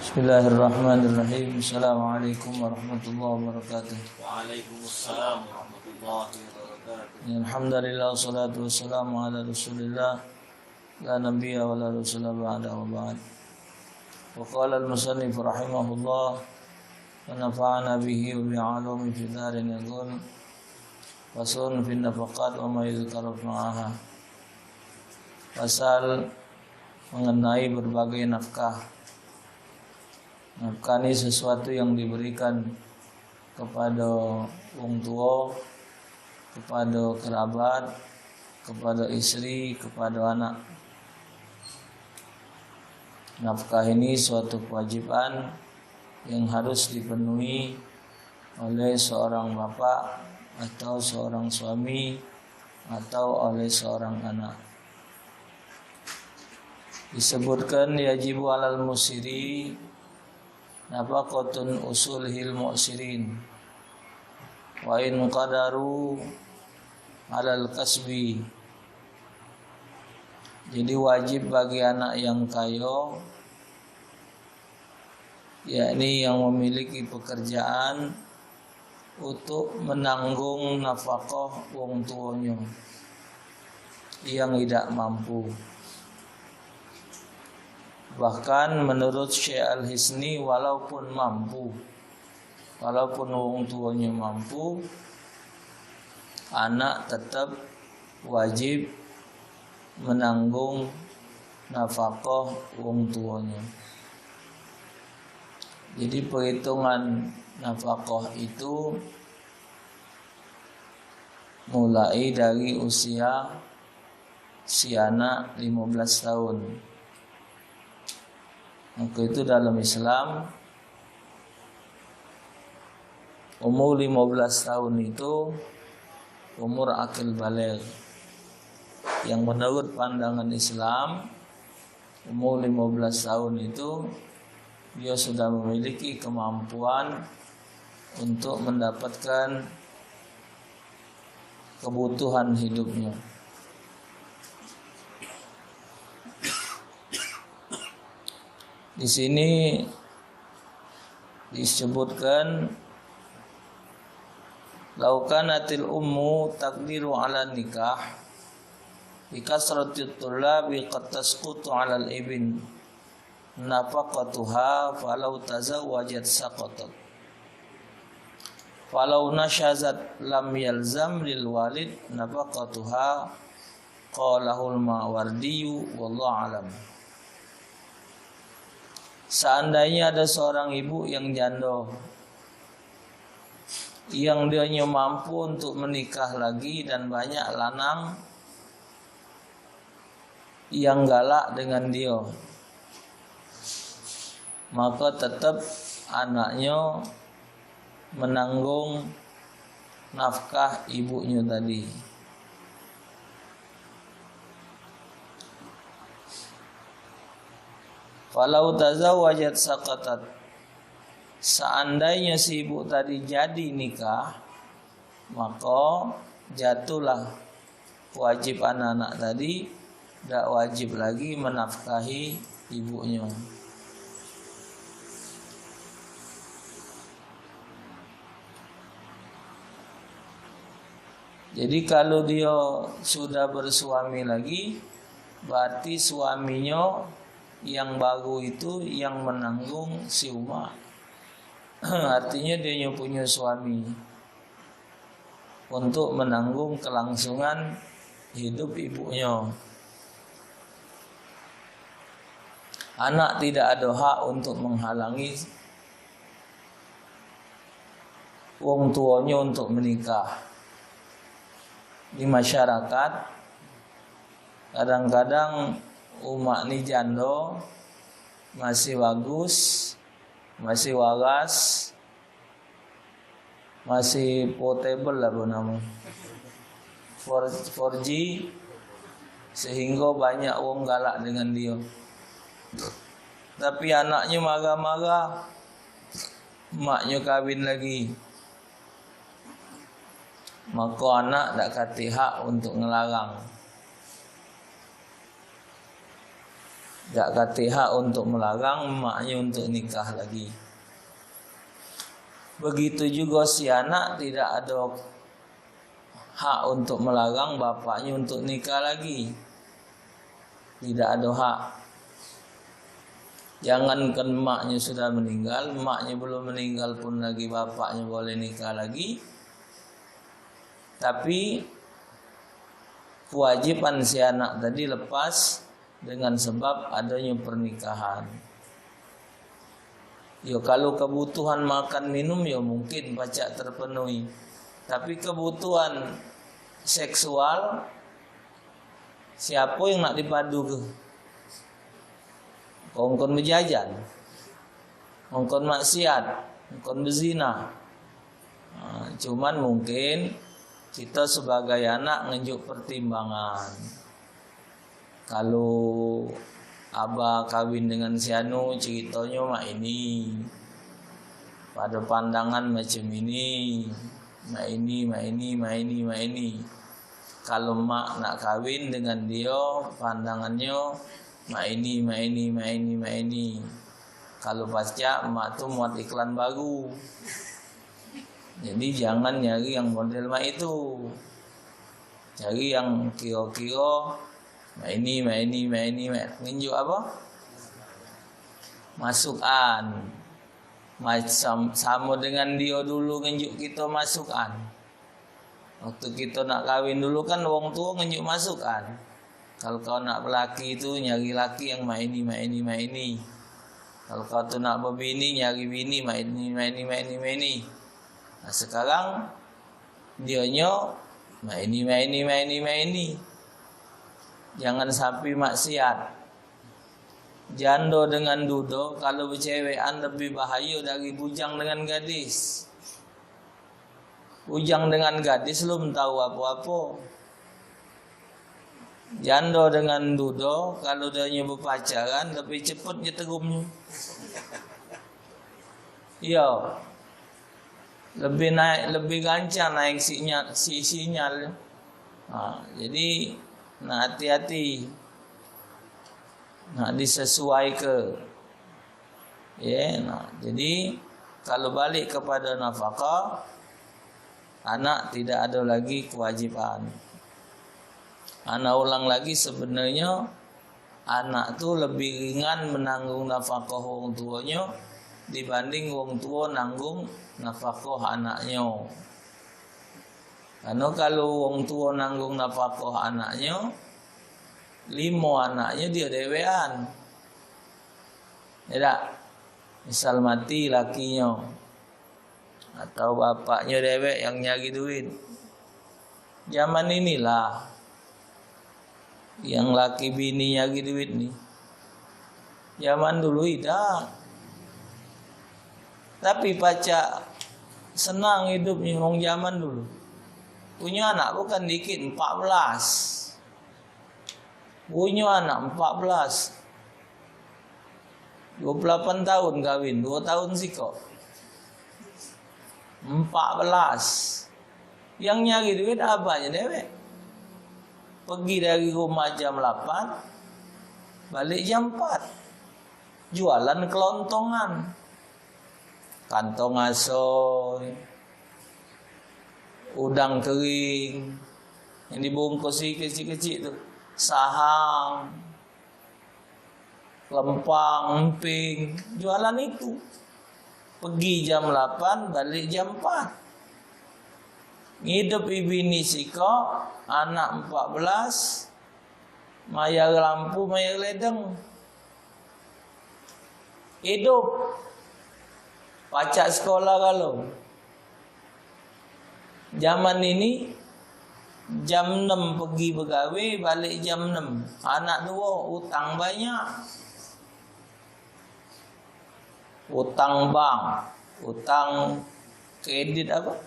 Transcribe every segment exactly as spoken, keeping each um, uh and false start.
Bismillahirrahmanirrahim. Assalamualaikum warahmatullahi wabarakatuh. Waalaikumsalam warahmatullahi wabarakatuh. Alhamdulillah, wassalatu wassalamu ala Rasulillah, la nabiyya wa la rasula ba'da, wa ba'd. Wa qala al-musannif rahimahullah, wa nafa'ana bihi wa bi ulumi fid darain, yaqul, faslun fin nafaqat wa ma yudhkaru ma'aha. Pasal mengenai berbagai nafkah. Nafkah ni sesuatu yang diberikan kepada wong tua, kepada kerabat, kepada isteri, kepada anak. Nafkah ini suatu kewajiban yang harus dipenuhi oleh seorang bapak atau seorang suami atau oleh seorang anak. Disebutkan, yajibu alal musiri nafaqatun usulihil mu'sirin wa in qadaru alal kasbi. Jadi wajib bagi anak yang kayo, yakni yang memiliki pekerjaan, untuk menanggung nafkah wong tuonyo yang idak mampu. Bahkan menurut Syekh Al-Hisni, walaupun mampu, walaupun wong tuonyo mampu, anak tetap wajib menanggung nafkah wong tuonyo. Jadi perhitungan nafkah itu mulai dari usia si anak lima belas tahun. Maka itu dalam Islam, umur lima belas tahun itu umur akil baligh. Yang menurut pandangan Islam, umur lima belas tahun itu dia sudah memiliki kemampuan untuk mendapatkan kebutuhan hidupnya. Di sini disebutkan, "Lau kanatil ummu taqdiru ala nikah, bi kasratit tullabi qad tasqutu alal ibn nafaqatuha, falau tazawwajat saqatat. Falau nasyazat lam yalzam lil walid nafaqatuha." Qalahul Mawardiyu, wallahu alam. Seandainya ada seorang ibu yang janda, yang dianyo mampu untuk menikah lagi dan banyak lanang yang galak dengan dia, maka tetap anaknya menanggung nafkah ibunya tadi. Falau tazawwajat saqatat, seandainya si ibu tadi jadi nikah, maka jatuhlah wajib anak-anak tadi, dak wajib lagi menafkahi ibunya. Jadi kalau dia sudah bersuami lagi, berarti suaminya yang baru itu yang menanggung si umak. Artinya dia punya suami untuk menanggung kelangsungan hidup ibunya. Anak tidak ada hak untuk menghalangi wong tuanya untuk menikah. Di masyarakat, kadang-kadang umak ni janda, masih bagus, masih waras, masih portable lah, apa nama, four, four G, sehingga banyak wong galak dengan dia. Tapi anaknya marah-marah, maknya kawin lagi. Maka anak dak katik hak untuk ngelarang. Dak katik hak untuk melarang emaknyo untuk nikah lagi. Begitu jugo si anak tidak ado hak untuk melarang bapaknyo untuk nikah lagi. Tidak ado hak. Jangankan emaknyo sudah meninggal, emaknyo belum meninggal pun lagi bapaknyo boleh nikah lagi. Tapi kewajiban si anak tadi lepas dengan sebab adonyo pernikahan. Yo, kalu kebutuhan makan minum, yo mungkin pacak terpenuhi. Tapi kebutuhan seksual, siapo yang nak dipadu ke? Kongkon bejajan, kongkon maksiat, kongkon bezina. Ha, cuman mungkin kito sebagai anak ngenjuk pertimbangan. Kalu abah kawin dengan si anu, ceritonyo mak ini. Pada pandangan macam ini, mak ini, mak ini, mak ini, mak ini. Kalu mak nak kawin dengan dio, pandangannyo mak ini, mak ini, mak ini, mak ini. Kalu pacak, mak tu muat iklan baru. Jadi, jangan nyari yang model mak itu. Cari yang kiro-kiro mak ini, mak ini, mak ini, mak, ngenjuk apo? Masukan. Macam samo dengan dio dulu ngenjuk kito masukan. Waktu kito nak kawin dulu kan wong tuo ngenjuk masukan. Kalu kau nak belaki tu nyari laki yang mak ini, mak ini, mak ini. Kalu kau tu nak bebini, nyari bini mak ini, mak ini, mak ini, mak ini. Nah, sekarang dionyo mak ini, mak ini, mak ini, mak ini. Jangan sampai maksiat. Jando dengan dudo kalu becewekan lebih bahayo dari bujang dengan gadis. Bujang dengan gadis lum tau apo-apo. Jando dengan dudo, kalu dionyo bepacaran, lebih cepet nyeterumnyo. Iyo. Lebih naik, lebih gancang naik sinyal, si sinyal. Ha, jadi, nak hati-hati. Nak disesuaike. Ye, nah, jadi, kalu balik kepada nafkah, anak tidak ada lagi kewajiban. Ana ulang lagi, sebenarnyo anak tu lebih ringan menanggung nafkah wong tuonyo dibanding wong tuo nanggung nafkah anaknyo. Karena kalu wong tuo nanggung nafkah anaknyo, limo anaknyo dio dewean. Ya dak? Misal mati lakinyo atau bapaknyo dewek yang nyari duit. Zaman inilah yang laki bini nyari duit ni. Zaman dulu idak. Tapi pacak senang hidupnyo wong zaman dulu. Punyo anak bukan dikit, empat belas. Punyo anak empat belas. Dua puluh lapan tahun kawin, dua tahun sikok. Empat belas. Yang nyari duit abahnya dewek. Pergi dari rumah jam lapan, balik jam empat. Jualan kelontongan. Kantong asoy, udang kering yang dibungkus kecil-kecil tu, sahang, lempang, emping, jualan itu. Pergi jam lapan, balik jam empat. Ngidupi bini sikok, anak empat belas, mayar lampu, mayar ledeng. Idup. Pacak sekolah kalu. Zaman ini, jam enam pergi begawe, balik jam enam. Anak duo, utang banyak. Utang bank, utang kredit apa?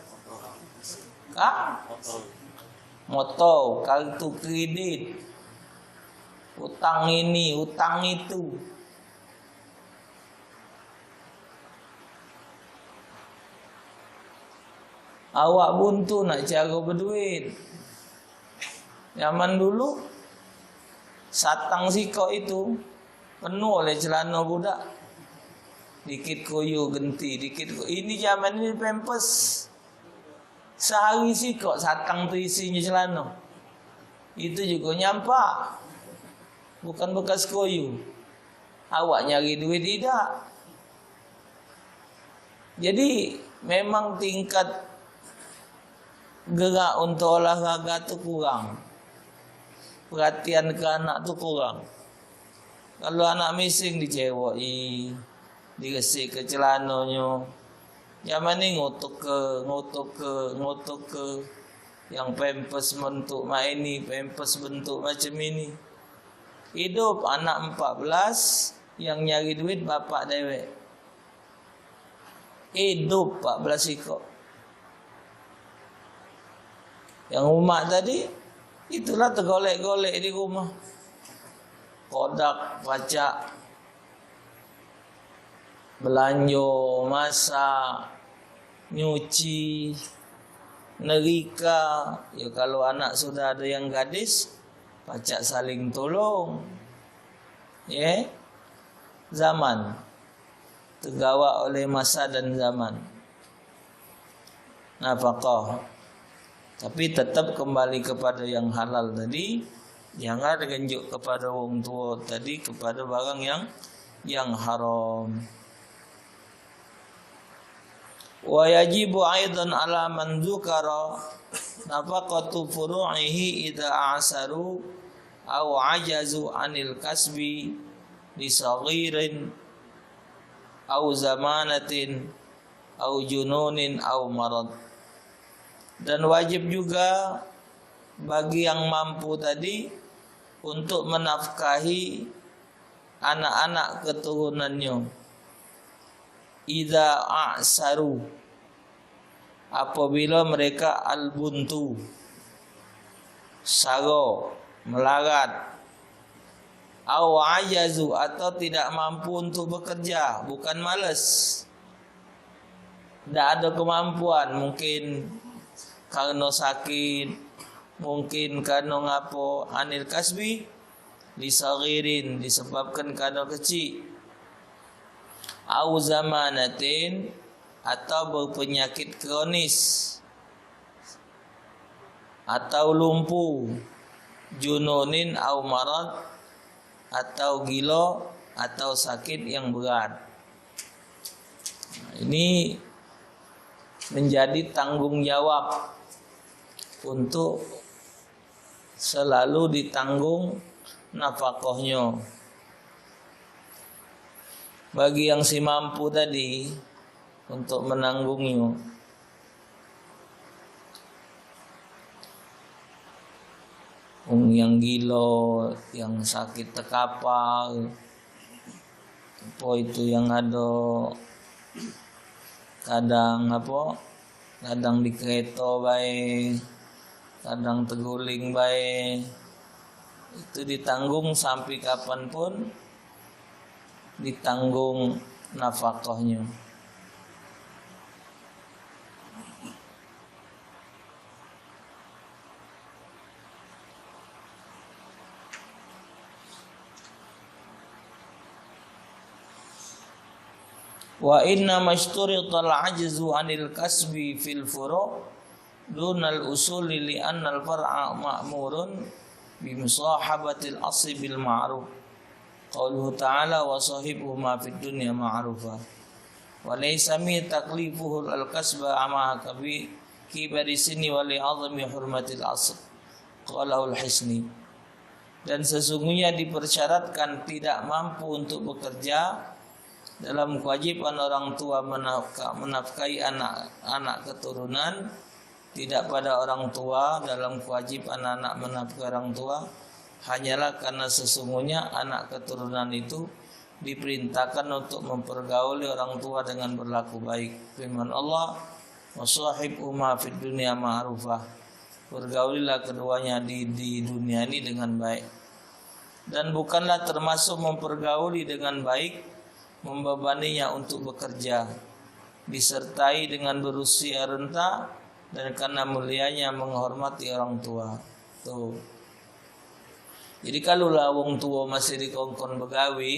Kak? Motor, kartu kredit. Utang ini, utang itu. Awak buntu nak caro beduit. Zaman dulu, satang sikok itu, Penuh oleh celana budak. Dikit koyo genti, dikit ko-, ini zaman ini pampers. Sehari sikok satang tu isinyo celana. Itu juga nyampak. Bukan bekas koyo. Awak nyari duit idak. Jadi, memang tingkat gerak untuk olahraga tu kurang. Perhatian ke anak tu kurang. Kalau anak mising dicewoki, diresik ke celanonyo. Zaman ni ngutuk ke, ngutuk ke, ngutuk ke. Yang pampers bentuk mak ini, pampers bentuk macam ini. Hidup anak empat belas, yang nyari duit bapak dewek. Hidup empat belas ikok. Yang umak tadi, itulah tegolek-golek di rumah. Kodak, pacak belanjo, masak, nyuci, nerika. Ya, kalau anak sudah ada yang gadis, pacak saling tolong. Ya, zaman. Tergawak oleh masa dan zaman. Nafkah. Tapi tetap kembali kepada yang halal tadi. Jangan genjuk kepada wong tua tadi, kepada barang yang, yang haram. Wa yajibu aidan ala man dzukara nafaqatu furu'ihi idza a'saru au ajazu anil kasbi li saghirin au zamanatin au jununin au marad. Dan wajib juga bagi yang mampu tadi untuk menafkahi anak-anak keturunannya. Idza a'saru, apabila mereka al-buntu, saro, melarat, au ajazu, atau tidak mampu untuk bekerja, bukan males, dak ada kemampuan, mungkin karena sakit, mungkin karena ngapo, anil kasbi, li saghirin, disebabkan karena kecik, au zamanatin, atau berpenyakit kronis, atau lumpuh, jununin au marad, atau gilo, atau sakit yang berat. Ini menjadi tanggung jawab untuk selalu ditanggung nafkahnya. Bagi yang si mampu tadi untuk menanggungnya. Wong yang gilo, yang sakit tekapal, apa itu yang ada kadang apa, kadang di kereta bae, kadang teguling bae, itu ditanggung sampai kapan pun ditanggung nafkahnya. Wa inna mashturital ajzu anil kasbi fil furu' dunal usuli li annal far'a ma'murun bi musahabatil asli bil ma'ruf. Qauluhu ta'ala, "Wa sahibhuma fid dunya ma'rufa." Wa laysa min taklifuhu al-kasba ama kabi-, kibari sinni wa li azmi hurmatil asl. Qalahul Hisni. Dan sesungguhnya dipersyaratkan tidak mampu untuk bekerja dalam kewajiban orang tua menafka-, menafkahi anak-anak keturunan, tidak pada orang tua dalam kewajiban anak menafkahi orang tua, hanyalah karena sesungguhnya anak keturunan itu diperintahkan untuk mempergauli orang tua dengan berlaku baik. Firman Allah, "Wa sahibhuma fid dunya ma'rufah." Pergaulilah keduanya di, di dunia ini dengan baik. Dan bukanlah termasuk mempergauli dengan baik membebaninya untuk bekerja, disertai dengan berusia renta, dan karena mulianya menghormati orang tua. Tuh. Jadi, kalu lah wong tuo masih dikongkon begawe,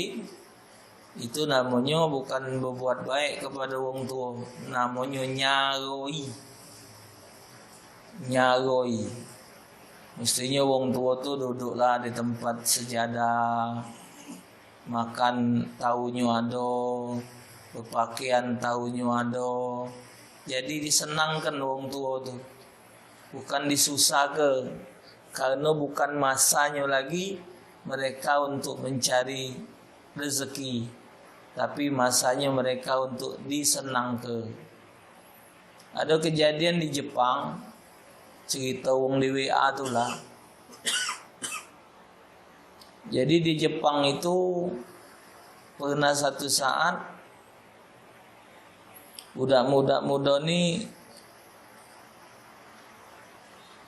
itu namonyo bukan bebuat baik kepada wong tuo, namonyo nyaroi. Nyaroi. Mestinyo wong tuo tu duduklah di tempat sejadah, makan taunyo ado, bepakaian taunyo ado. Jadi, disenangkan wong tuo tu. Bukan disusahke, karena bukan masanyo lagi mereka untuk mencari rezeki, tapi masanyo mereka untuk disenangke. Ada kejadian di Jepang, cerita wong di W A tu lah. Jadi, di Jepang itu pernah satu saat budak-budak mudo ni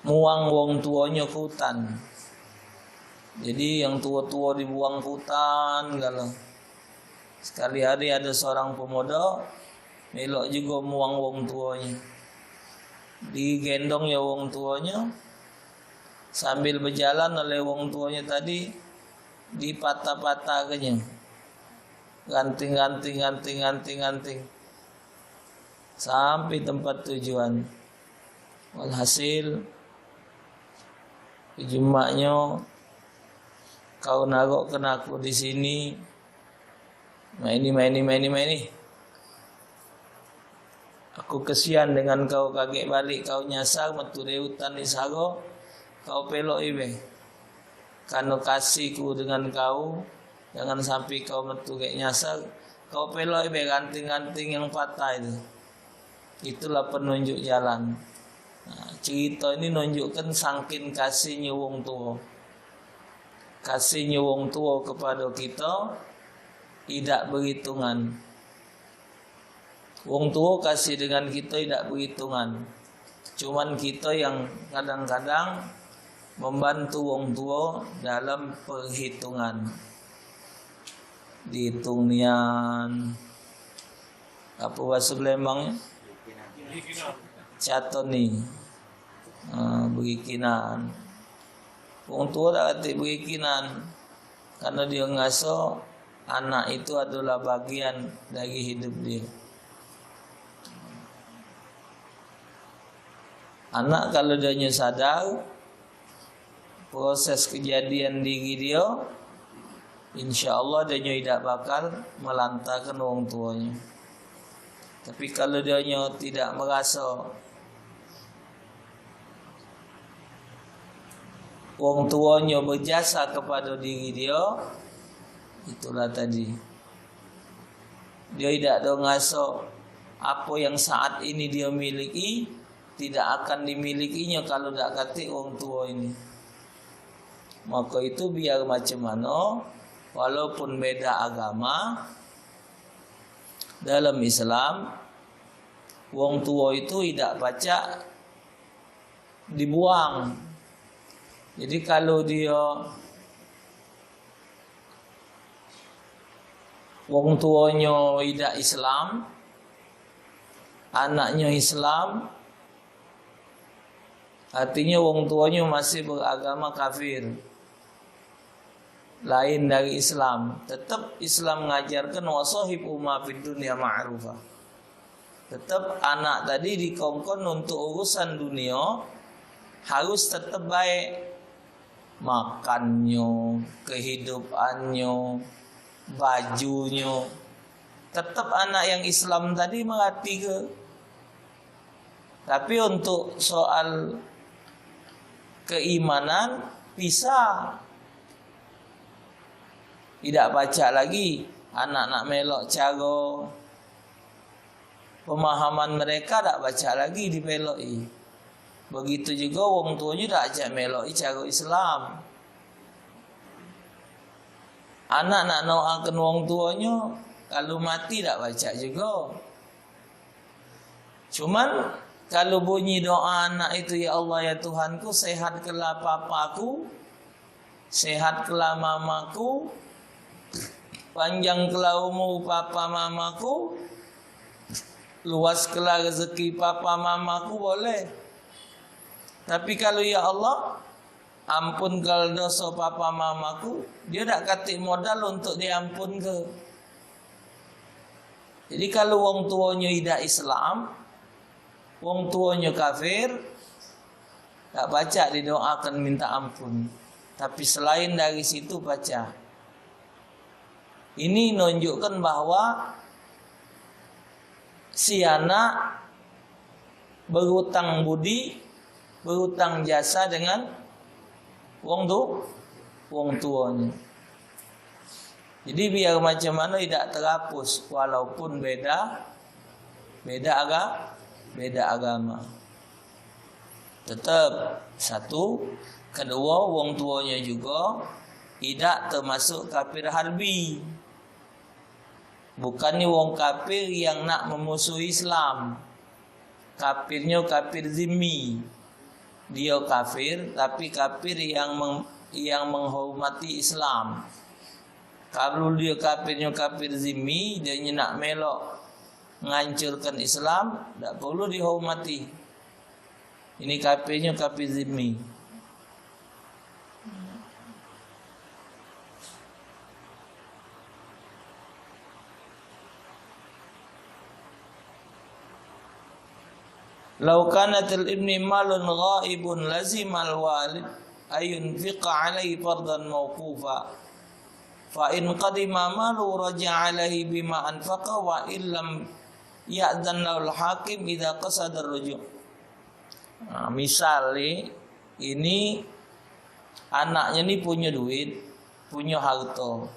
muang wong tuonyo ke hutan. Jadi, yang tuo-tuo dibuang ke hutan galo. Sekali hari ada seorang pemuda melok juga muang wong tuonyo. Digendong ya wong tuonyo, sambil bejalan oleh wong tuonyo tadi, dipatah-patahkenyo. Ranting, ranting, ranting, ranting, ranting. Sampai tempat tujuan. Walhasil, uji emaknyo, "Kau narokkan aku di sini, maini, maini, maini, maini. Aku kesian dengan kau, kagek balik kau nyasar, metu dari hutan ni saro, kau pelok ibe. Karena kasihku dengan kau, jangan sampai kau metu gek nyasar, kau pelok ibe ranting-ranting yang patah itu." Itulah penunjuk jalan. Nah, cerita ini nunjukkan sangkin kasihnya wong tua. Kasihnya wong tua kepada kita tidak berhitungan. Wong tua kasih dengan kita tidak berhitungan. Cuman kita yang kadang-kadang membantu wong tua dalam perhitungan. Dihitung nian. Apa bahasa Palembang? Catoni. Ha, berikinan. Wong tua dak katik berikinan. Karena dia ngaso anak itu adalah bagian dari hidup dia. Anak kalau dia nyo sadar proses kejadian diri dia, insya Allah dia nyo idak bakal melantarkan wong tuonyo. Tapi kalau dia nyo tidak merasa wong tuonyo berjasa kepada diri dia, itulah tadi. Dia idak ada ngaso apa yang saat ini dia miliki tidak akan dimilikinya kalau dak katik wong tuo ini. Maka itu biar macam mano, walaupun beda agama, dalam Islam, wong tuo itu idak pacak dibuang. Jadi kalau dia wong tuonyo idak Islam, anaknyo Islam, artinyo wong tuonyo masih beragama kafir, lain dari Islam. Tetap Islam ngajarkan wasahib uma fid dunya ma'rufa. Tetap anak tadi dikongkon untuk urusan dunia harus tetap baik. Makannyo, kehidupannyo, bajunyo. Tetap anak yang Islam tadi merhati ke. Tapi untuk soal keimanan, pisah. Idak pacak lagi anak nak melok caro pemahaman mereka, dak pacak lagi dipeloki. Begitu juga wong tuo jugo dak pacak meloki caro Islam. Anak nak doakan wong tuonyo, kalu mati dak pacak jugo. Cuman, kalu bunyi doa anak itu, "Ya Allah, ya Tuhanku, sehatkanlah papaku, sehatkanlah mamaku, panjangkanlah umur papa mamaku, luaskanlah rezeki papa mamaku," boleh. Tapi kalu, "Ya Allah, Ampunke doso papa mamaku, dio dak katik modal untuk diampunke. Jadi, kalu wong tuonyo idak Islam, wong tuonyo kafir, dak pacak didoakan minta ampun. Tapi selain dari situ pacak. Ini nunjukkan bahwa si anak berutang budi, berutang jasa dengan wong tu, wong tuonyo. Jadi, biar macam mana idak terhapus, walaupun beda, beda aga-, beda agama. Tetap satu, kedua, wong tuonyo juga idak termasuk kafir harbi. Bukannya wong kafir yang nak memusuhi Islam. Kafirnyo kafir zimmi. Dia kafir, tapi kafir yang meng-, yang menghormati Islam. Kalu dia kafirnyo kafir zimmi, dia nak melok ngancurkan Islam, dak perlu dihormati. Ini kafirnyo kafir zimmi. Lau kana lil ibni malun ghaibun lazimal walid ayunfiqa alaihi fardan mauqufa. Fa in qadima malu raja alaihi bima anfaqa wa illam ya'zan lahul hakim idza qasadar ruju'. Nah, misal ni, ini anaknyo ni punyo duit, punyo harto.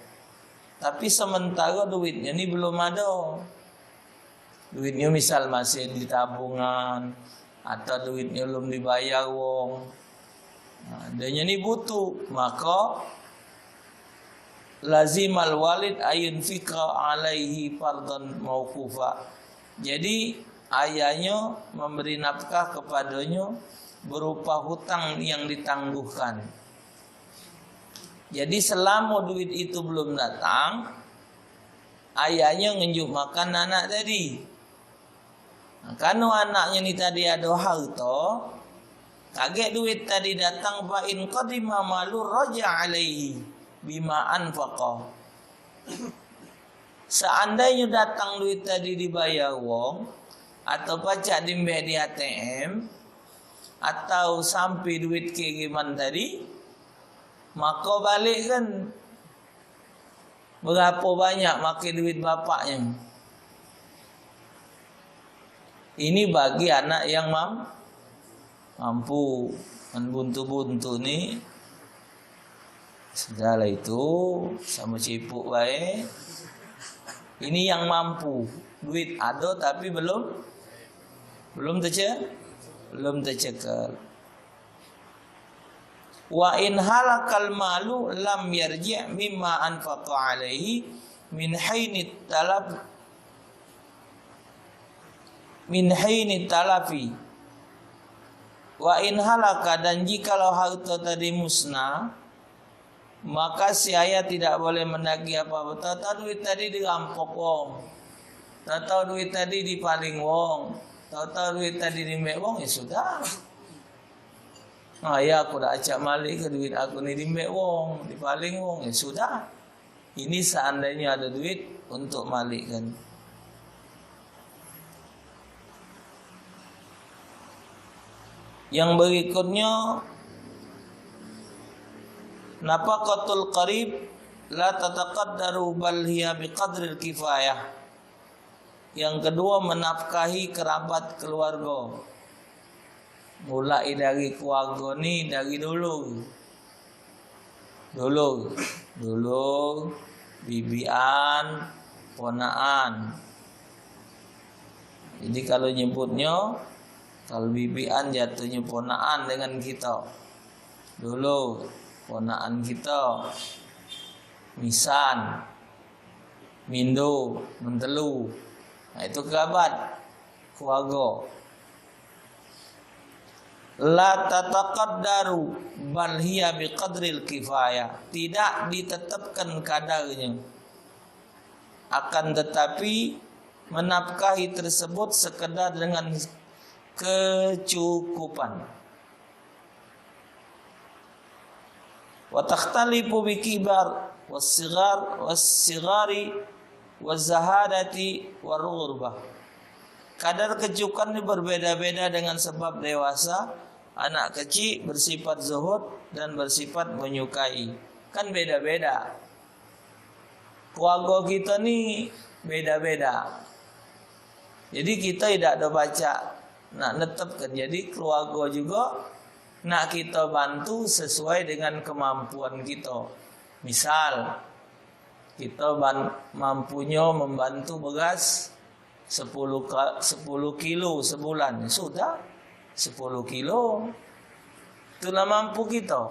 Tapi sementara duitnyo ni belum ado. Duitnyo misal masih di tabungan, atau duitnyo belum dibayar wong. Nah, dia ni butuh, maka lazimal walid ayunfika alaihi fardan mauqufa. Jadi, ayahnya memberi nafkah kepadanya berupa hutang yang ditangguhkan. Jadi, selama duit itu belum datang, ayahnya ngenjuk makan anak tadi. Nah, kanu anaknya ni tadi ado harto, kagek duit tadi datang, fa in qadima malu raja alaihi bima anfaqa. Seandainyo datang duit tadi dibayar wong, atau pacak dimbek di A T M, atau sampai duit kiriman tadi, maka balikkan. Berapo banyak make duit bapaknyo? Ini bagi anak yang mam-, mampu. Men buntu-buntu ni, sudahlah itu, samo cipuk bae. Ini yang mampu. Duit ado tapi belum, belum tece-, belum tecekel. Wa in halakal malu lam yarji' mimma anfaqa alaihi min haini talaf, min haini talafi. Wa in halaka, dan jikalau harta tadi musnah, maka si ayah tidak boleh menagih apa-apa. Tahu-tahu duit tadi dirampok wong. Tahu-tahu duit tadi dipaling wong. Tahu-tahu duit tadi dimbek wong, ya sudah. Nah, ya aku dak acak malik ke duit aku ni dimbek wong, dipaling wong, ya sudah. Ini seandainya ada duit untuk malikkan. Yang berikutnya, nafaqatul qarib la tataqaddaru bal hiya biqadril kifayah. Yang kedua, menafkahi kerabat keluarga. Mulai dari keluarga ni dari dulu. Dulu, dulu, bibian, ponaan. Jadi kalau nyebutnya, kalau bibian jatuhnya ponaan dengan kita. Dulu, ponaan kita. Misan, mindo, mentelu. Nah, itu kerabat, keluarga. La tataqaddaru bal hiya biqadril kifayah. Tidak ditetapkan kadarnya. Akan tetapi, menafkahi tersebut sekedar dengan kecukupan. Wa takhtalifu bi kibar, was sigar, was sigari, waz zahadati, war ghurbah. Kadar kejukan ni berbeda-beda dengan sebab dewasa, anak kecik bersifat zuhud dan bersifat menyukai. Kan beda-beda. Keluarga kita ni beda-beda. Jadi kita tidak ada pacak nak netepkan. Jadi keluarga juga nak kita bantu sesuai dengan kemampuan kita. Misal, kita ban-, mampunyo membantu beras sepuluh ka-, sepuluh kilo sebulan. Sudah, sepuluh kilo. Itulah mampu kita.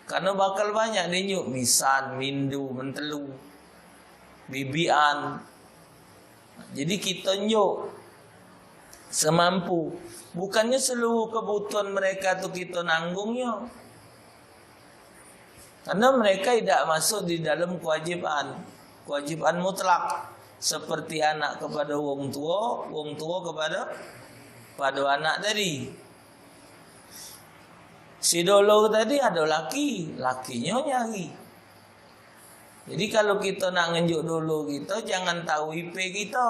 Karena bakal banyak dinjuk misan, mindu, mentelu, bibian. Jadi kita njuk semampu. Bukannya seluruh kebutuhan mereka tu kita nanggungnyo. Karena mereka tidak masuk di dalam kewajiban, kewajiban mutlak. Seperti anak kepada wong tua, wong tua kepada, pada anak tadi. Si dolo tadi ada laki, lakinyo nyari. Jadi kalau kita nak ngenjuk dolo kita, jangan tahu I P kita.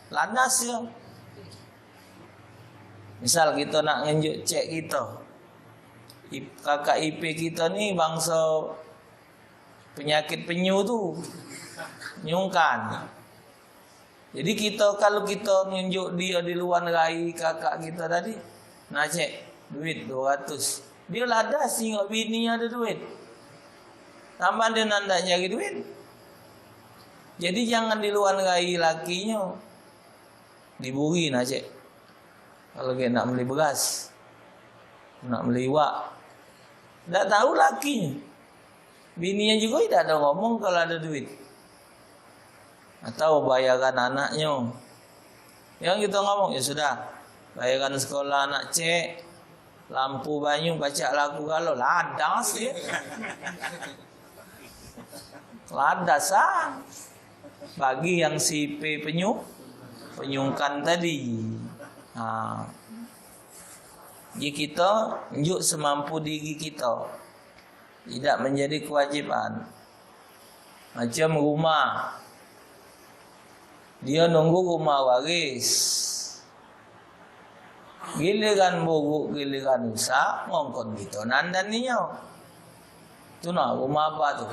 Landas ya. Misal kita nak ngenjuk cek kita. Ip-, kakak I P kita ni bangsa penyakit penyu tu. Nyungkan. Jadi kita, kalau kita nunjuk dia di luar rai kakak kita tadi, nah cek, duit dua ratus. Dia ladas tengok bini ada duit. Tambah dia nak nyari duit. Jadi jangan di luar rai lakinyo. Diburi nah cek. Kalau dia nak beli beras, nak beli iwak, dak tahu laki. Bininya juga tidak ada ngomong kalau ada duit. Atau bayaran anaknya. Yang kita ngomong, ya sudah, bayaran sekolah anak cek, lampu banyu, pacak laku galo, ladas ya. Ladas ah. Bagi yang si P penyu-, penyungkan tadi. Ha. Jadi kita njuk semampu diri kita. Tidak menjadi kewajiban. Macam rumah. Dia nunggu rumah waris. Giliran buruk, giliran rusak, ngongkon kito nandan ninyo. Tu nah rumah apa tu?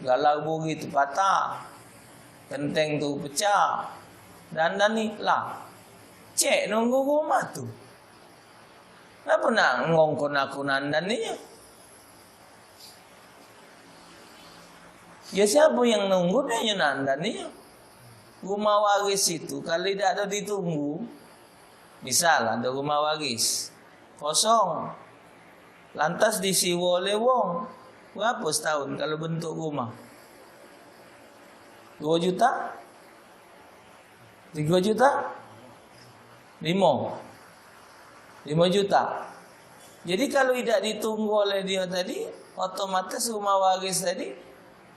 Galar buri tu patah. Genteng tu pecah. Nandan ni lah. Cek nunggu rumah tu. Ngapa nak ngongkon aku nandan ninyo? Ya siapa yang nunggu dia yang nandan ninyo? Rumah waris itu kalau dak ada ditunggu, misal ada rumah waris kosong, lantas disiwa oleh wong, berapa setahun kalau bentuk rumah? Dua juta? Tiga juta? Lima. Lima juta. Jadi kalau idak ditunggu oleh dia tadi, otomatis rumah waris tadi,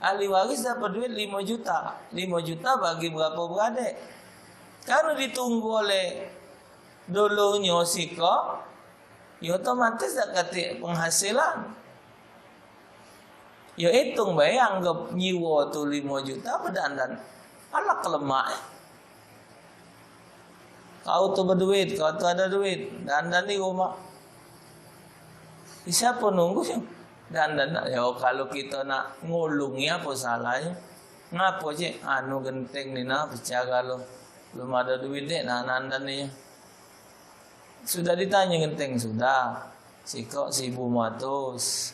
ahli waris dapat duit lima juta. Lima juta bagi berapa beradek. Kalau ditunggu oleh dulunyo siko, ya otomatis dak katik penghasilan. Ya itung bae, anggap nyiwa tu lima juta, bedandan. Alah kelemak eh. Kau tu beduit, kau tu ada duit, dandan di rumah. Siapa nunggu sih? Dandan nak. Ya kalau kita nak ngulungi apa salahnyo? Ngapo cek? Anu genteng ni nah pecah galo. Belum ada duit dek, nah nandan ni. Sudah ditanya genteng, sudah. Sikok seribu lima ratus.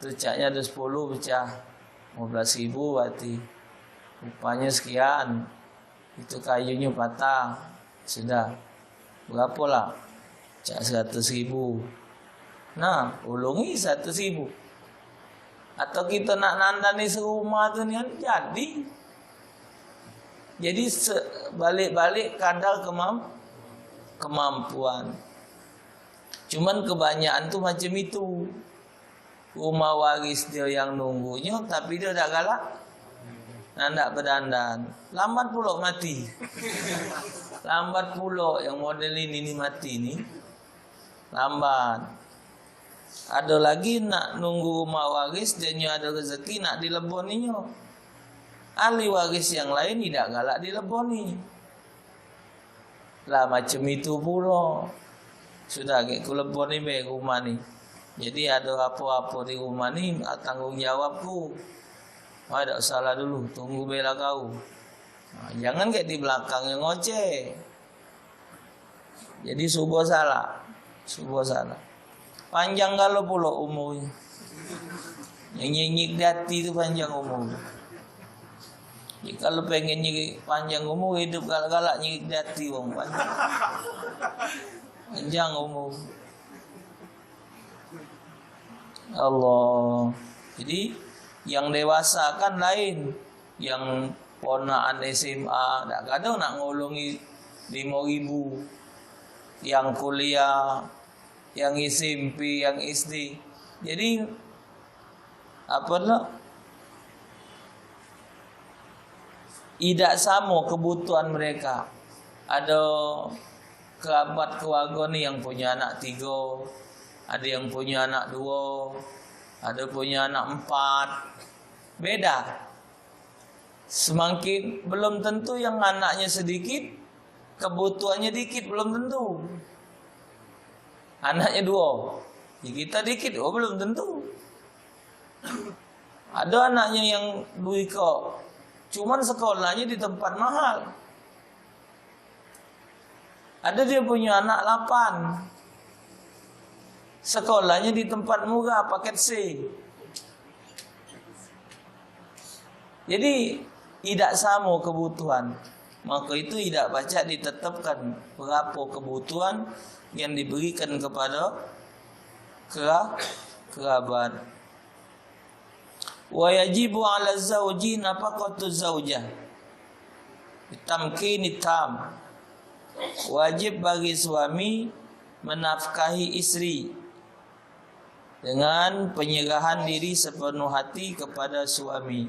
Tu caknya ada sepuluh pecah. Lima belas ribu berarti. Upahnyo sekian. Itu kayunyo patah. Sudah. Berapo lah? Cak seratus ribu. Nah, ulungi seratus ribu. Atau kita nak nandani serumah tu nian jadi. Jadi se-, balik-balik kadar kemam-, kemampuan. Cuman kebanyakan tu macam itu. Rumah waris dia yang nunggunyo, tapi dia dak galak. Nah, dak bedandan. Lambat pulo mati. Lambat pulo yang model ini ni mati ni. Lambat. Ado lagi nak nunggu rumah waris, janyo ado rezeki nak dileboni nyo. Ahli waris yang lain idak galak dileboni. Lah macam itu pulo. Sudah agek ku leboni be rumah ni. Jadi ado apo-apo di rumah ni, ah, tanggung jawabku. Wah, dak usah lah dulu, tunggu be lah kau. Nah, jangan kek di belakang yang ngoceh. Jadi subuh salah. Subuh salah. Panjang galo pulo umur. Yang nyik-nyik di hati tu panjang umur. Jadi, kalu pengen nyik panjang umur, hidup galak-galak nyik di hati wong. Panjang, panjang umur. Allah. Jadi, yang dewasa kan lain. Yang ponakan S M A, dak kado nak ngolongi limo ribu. Yang kuliah, yang S M P, yang S D. Jadi, apa tu? Idak samo kebutuhan mereka. Ado kerabat keluarga ni yang punyo anak tigo, ado yang punyo anak duo, ado punyo anak empat. Beda. Semakin, belum tentu yang anaknya sedikit, kebutuhannya dikit, belum tentu. Anaknya duo, ya kita dikit, oh, belum tentu. Ada anaknya yang duo ikok, cuman sekolahnyo di tempat mahal. Ada dia punya anak lapan. Sekolahnyo di tempat murah, paket C. Jadi, idak samo kebutuhan. Maka itu idak pacak ditetapkan berapo kebutuhan yang diberikan kepada kera-, kerabat. Wa yajibu 'ala zauji nafaqatu zaujah. Tamkin tam. Wajib bagi suami menafkahi istri dengan penyerahan diri sepenuh hati kepada suami.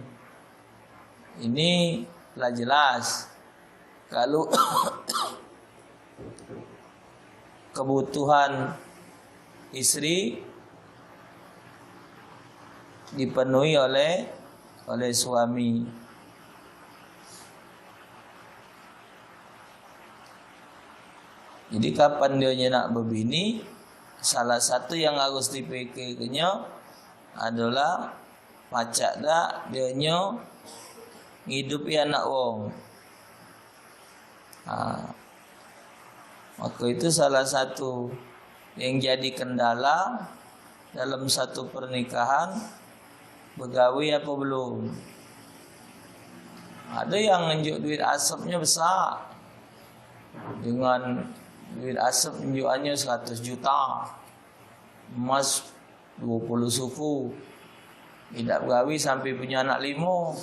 Ini lah jelas. Kalu kebutuhan istri dipenuhi oleh, oleh suami. Jadi, kapan dionyo nak bebini, salah satu yang harus dipikirkannya adalah pacak dak dionyo ngidupi anak wong. Ha. Maka itu salah satu yang jadi kendala dalam satu pernikahan, begawe apa belum. Ada yang ngenjuk duit asapnya besar. Dengan duit asap ngenjukannya seratus juta. Emas dua puluh suku. Idak begawi sampai punya anak limo.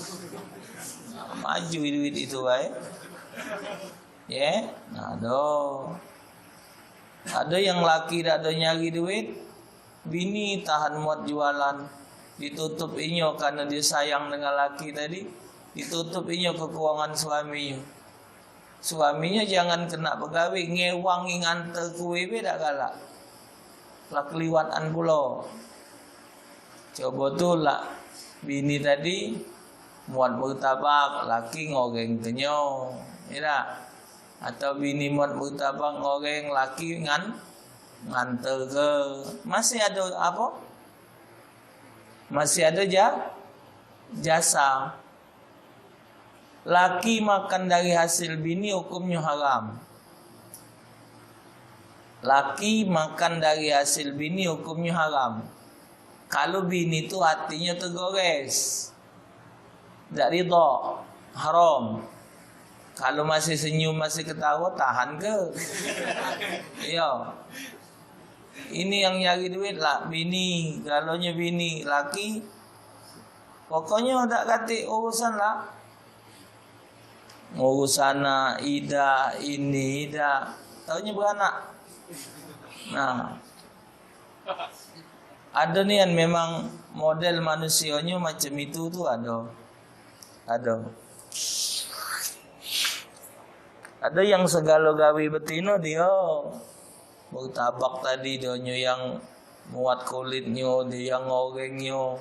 Maju duit itu bae. Ye, nah, do. Ada yang laki dak ada nyari duit, bini tahan muat jualan. Ditutup inyo karena dia sayang dengan laki tadi, ditutup inyo kekurangan suami. Suaminyo jangan kena begawe, ngewangi nganter kue be dak galak. Lah keliwatan pulo. Coba tu lah bini tadi muat martabak, laki ngoreng kenyo. Ya dak? Atau bini muat martabak ngoreng, laki ngan-, nganter ke. Masih ada apa? Masih ada ja-, jasa. Laki makan dari hasil bini hukumnyo haram. Laki makan dari hasil bini hukumnyo haram. Kalu bini tu hatinyo tegores, dak ridho, haram. Kalu masih senyum, masih ketawa, tahan ke? Iyo. Ini yang nyari duit lah bini, galonyo bini, laki. Pokoknyo dak katik urusan lah. Ngurus anak, idak, ini, idak. Taunyo beranak. Nah. Ada nian memang model manusionyo macam itu tu ada. Ada. Ada yang segalo gawe betino dio. Martabak tadi dionyo yang Muat kulitnyo, dio yang ngorengnyo.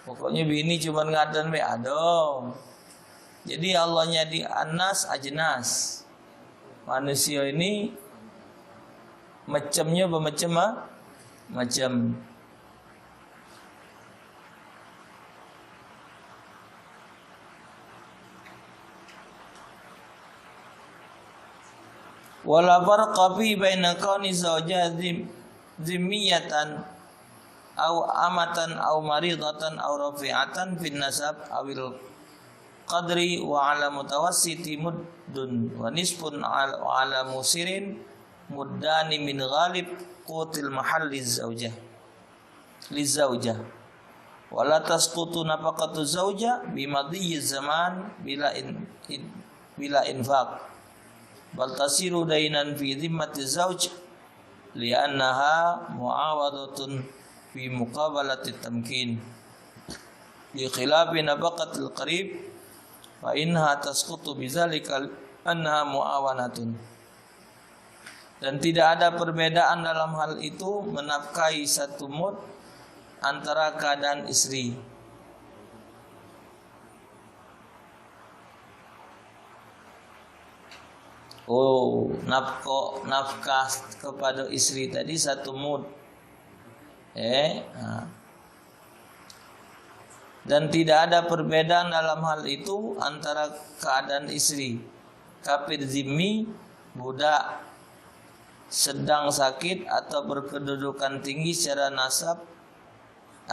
Pokoknyo bini cuman ngaden be ado. Jadi Allah nyadi anas ajnas. Manusia ini macamnyo bemacam ma-, macam. Wala farqa fi baina kauni zaujah zim-, zimmiyatan au amatan au maridatan au rafi'atan fin nasab awil qadri wa ala mutawassiti muddun wa nisfun al-, wa ala musirin muddani min ghalib qutil mahalli zaujah. Lizaujah. Wala tasqutu nafaqatu zauja bimadiyyi zaman bila in-, in-, bila infaq. Bal tasiru dainan fi zimmati zauj li'annaha mu'awadatun fi muqabalati tamkin. Bi khilafi nafaqatil qarib fa innaha tasqutu bizalika annaha mu'awanatun. Dan tidak ada perbedaan dalam hal itu menafkahi satu mud antara keadaan istri. Oh, nafkah, nafkah kepada istri tadi satu mud. Eh, ha. Dan tidak ada perbedaan dalam hal itu antara keadaan istri kafir zimmi, budak, sedang sakit atau berkedudukan tinggi secara nasab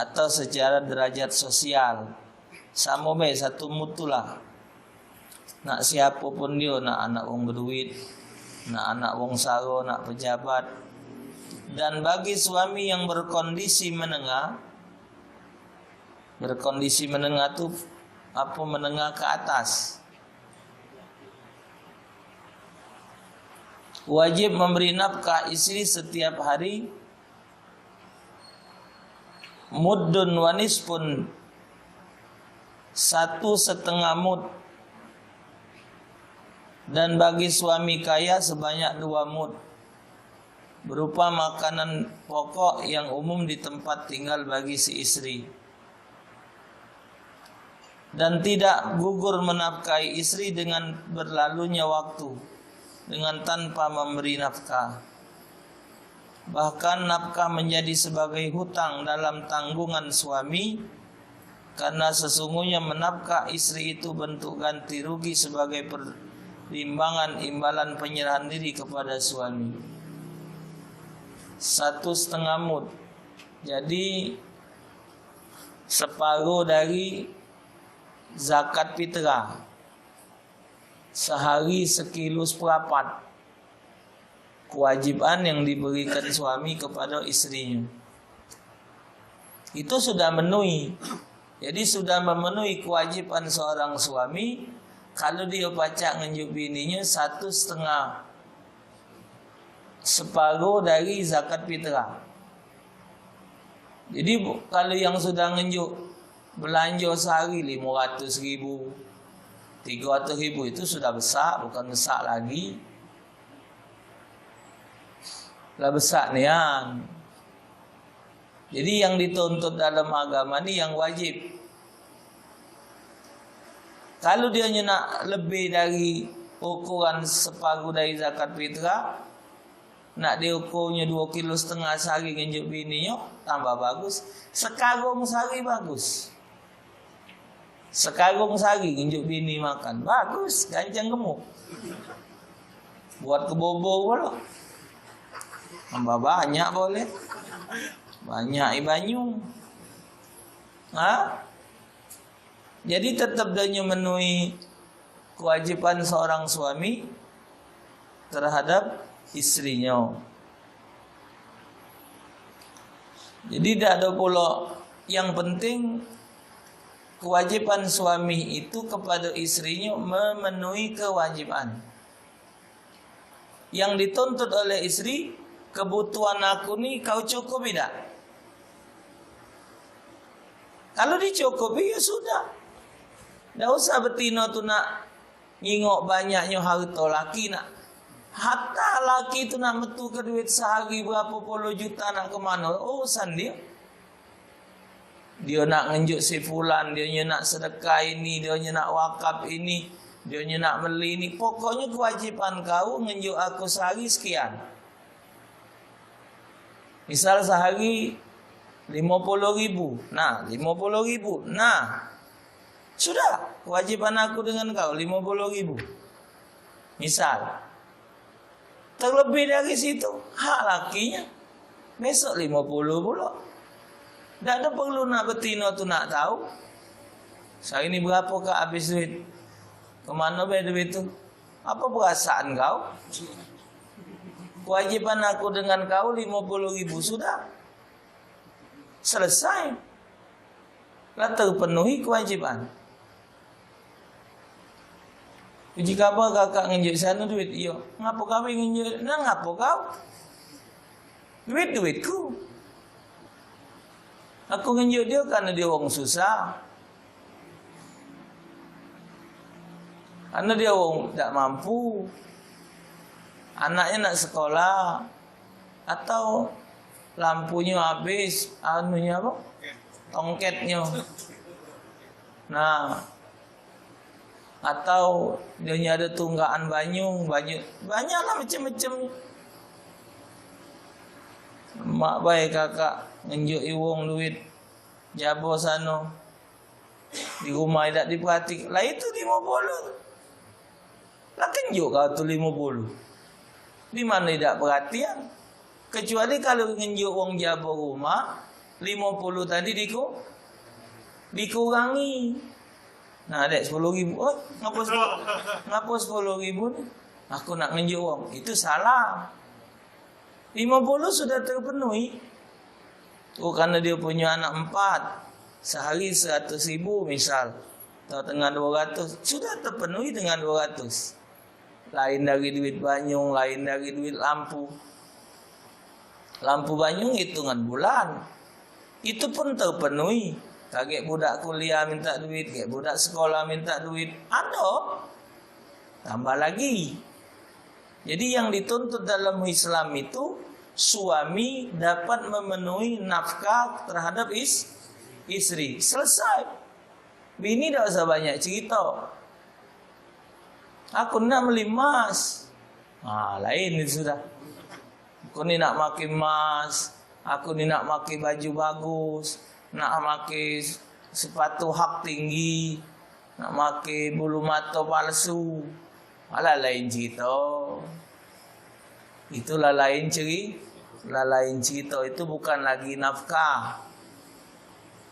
atau secara derajat sosial. Samo be satu mutulah. Nak siapo pun dio, nak anak wong beduit, nak anak wong saro, nak pejabat. Dan bagi suami yang berkondisi menengah, berkondisi menengah tu apo, menengah ke atas, wajib memberi nafkah istri setiap hari muddun wa nisfun, satu setengah mud, dan bagi suami kaya sebanyak dua mud, berupa makanan pokok yang umum di tempat tinggal bagi si istri. Dan tidak gugur menafkahi istri dengan berlalunya waktu, dengan tanpa memberi nafkah. Bahkan nafkah menjadi sebagai hutang dalam tanggungan suami, karena sesungguhnya menafkah istri itu bentuk ganti rugi sebagai perimbangan imbalan penyerahan diri kepada suami. Satu setengah mud. Jadi, separuh dari zakat fitrah. Sehari sekilo seperapat. Kewajiban yang diberikan suami kepada istrinya. Itu sudah memenuhi. Jadi, sudah memenuhi kewajiban seorang suami, kalau dia pacak ngenjuk bininyo satu setengah, separuh dari zakat fitrah. Jadi, bu-, kalau yang sudah ngenjuk belanja sehari lima ratus ribu, tiga ratus ribu, itu sudah besak, bukan besak lagi. Lah besak nian. Jadi, yang dituntut dalam agama ni yang wajib. Kalau dia nak lebih dari ukuran separuh dari zakat fitrah, nak diukurnyo dua kilo setengah sehari ngenjuk bininyo, tambah bagus. Sekarung sehari bagus. Sekarung sehari ngenjuk bini makan. Bagus, gancang gemuk. Buat kebobo pulo. Tambah banyak boleh. Banyak i banyu. Ha? Jadi, tetap dio memenuhi kewajiban seorang suami terhadap istrinyo. Jadi, dak ado pulo, yang penting kewajiban suami itu kepada istrinyo memenuhi kewajiban. Yang dituntut oleh istri, kebutuhan aku ni kau cukupi dak? Kalau dicukupi, ya sudah. Dak usah betino tu nak ngingok banyaknyo harto laki nak. Hatta laki tu nak metuke duit sehari berapo puluh juta nak ke mano, urusan dio. Dio nak ngenjuk si fulan, dio nyo nak sedekah ini, dio nyo nak wakaf ini, dio nyo nak meli ini. Pokoknyo kewajiban kau ngenjuk aku sehari sekian. Misal sehari limo puluh ribu. Nah, limo puluh ribu. Nah, sudah, kewajiban aku dengan kau limo puluh ribu. Misal. Terlebih dari situ, hak lakinyo. Besok limo puluh pulo. Dak ado perlu nak betino tu nak tahu. Sehari ni berapo kak habis duit? Kemano be duit tu? Apa perasaan kau? Kewajiban aku dengan kau limo puluh ribu sudah. Selesai. Lah terpenuhi kewajiban. Uji kabar kakak ngenjuk sano duit. Iyo. Ngapo kami ngenjuk? Nah, ngapo kau? Duit, duitku. Aku ngenjuk dio karno dio wong susah. Karno dio wong dak mampu. Anaknyo nak sekolah. Atau lampunyo habis, anunyo apo? Tongketnyo. Nah, atau dio nyo ado tunggakan banyu, banyu, banyaklah macam-macam. Mak bae kakak ngenjuk iwong duit jabo sano. Di rumah idak diperhati. Lah itu limo puluh. Lah kenjuk kau tu limo puluh. Di mano idak perhatian? Kecuali kalu ngenjuk wong jabo rumah, limo puluh tadi diku-, dikurangi. Nah, dek sepuluh ribu. Oh, ngapo sepuluh, ngapo sepuluh ribu ni? Aku nak ngenjuk wong. Itu salah. Limo puluh sudah terpenuhi. Oh, karno dio punyo anak empat, sehari seratus ribu misal, atau dengan duo ratus, sudah terpenuhi dengan duo ratus. Lain dari duit banyung, lain dari duit lampu. Lampu banyung itungan bulan. Itu pun terpenuhi. Kagek budak kuliah minta duit, kagek budak sekolah minta duit. Ado. Tambah lagi. Jadi, yang dituntut dalam Islam itu suami dapat memenuhi nafkah terhadap is-, istri. Selesai. Bini dak usah banyak cerita. Aku nak meli emas. Ha, lain itu sudah. Aku ni nak make emas, aku ni nak make baju bagus, nak make sepatu hak tinggi, nak make bulu mato palsu. Alah, lain cerita. Itulah lain ceri-, lah lain cerita. Itu bukan lagi nafkah.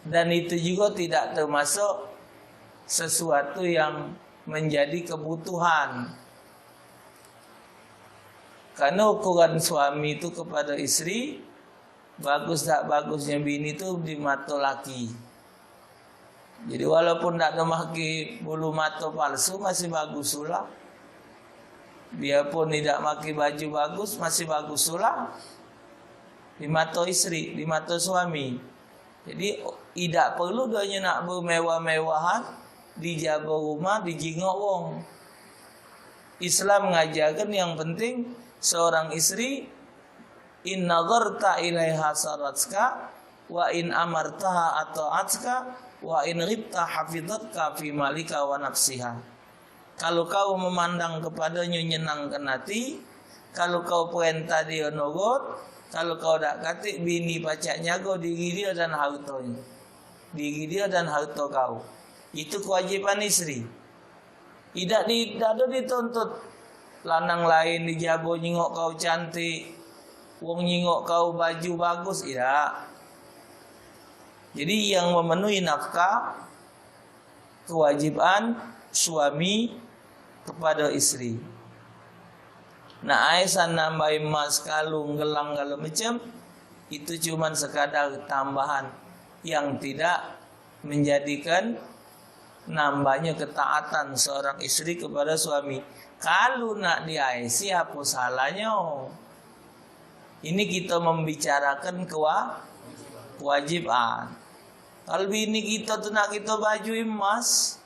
Dan itu juga tidak termasuk sesuatu yang menjadi kebutuhan. Karena ukuran suami itu kepada istri, bagus tak bagusnya bini itu di mata laki. Jadi, walaupun dak ada make bulu mata palsu, masih bagus pula. Biarpun idak make baju bagus, masih bagus pula. Di mata istri, di mata suami. Jadi, idak perlu dio nyo nak bermewah-mewahan di jaba rumah, di jingok wong. Islam ngajarkan yang penting seorang istri, in nazarta ilaiha saratska, wa in amartaha ata'atska, wa in ghibta hafizatka fi malika wa nafsiha. Kalu kau memandang kepadanya nyenangkan hati, kalu kau perintah dia nurut, kalu kau dak katik, bini pacak nyago diri dia dan hartanya. Diri dia dan harta kau. Itu kewajiban istri. Idak di, dak ada dituntut lanang lain di jabo nyingok kau cantik, wong nyingok kau baju bagus, idak. Jadi, yang memenuhi nafkah kewajiban suami kepada istri. Nak aisan nambahi emas, kalung, gelang, segala macam, itu cuman sekadar tambahan yang tidak menjadikan nambahnya ketaatan seorang istri kepada suami. Kalu nak diaisi, apa salahnyo? Ini kita membicarakan kewa-, kewajiban. Kalu bini kita tu nak kita baju emas,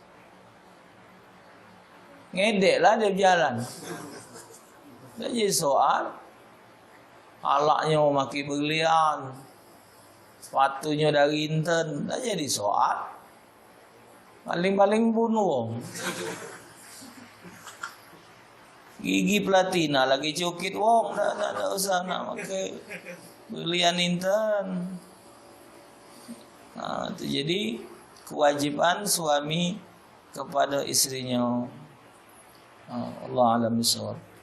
ngedek lah dia bejalan. Dak jadi soal. Alaknyo make berlian, sepatunyo dari inten, dak jadi soal. Paling-paling bunuh wong. Gigi platina lagi cukit wong, dak, dak, dak usah nak make berlian inten. Nah, itu jadi kewajiban suami kepada istrinya. Ah, Allah alam bisawab.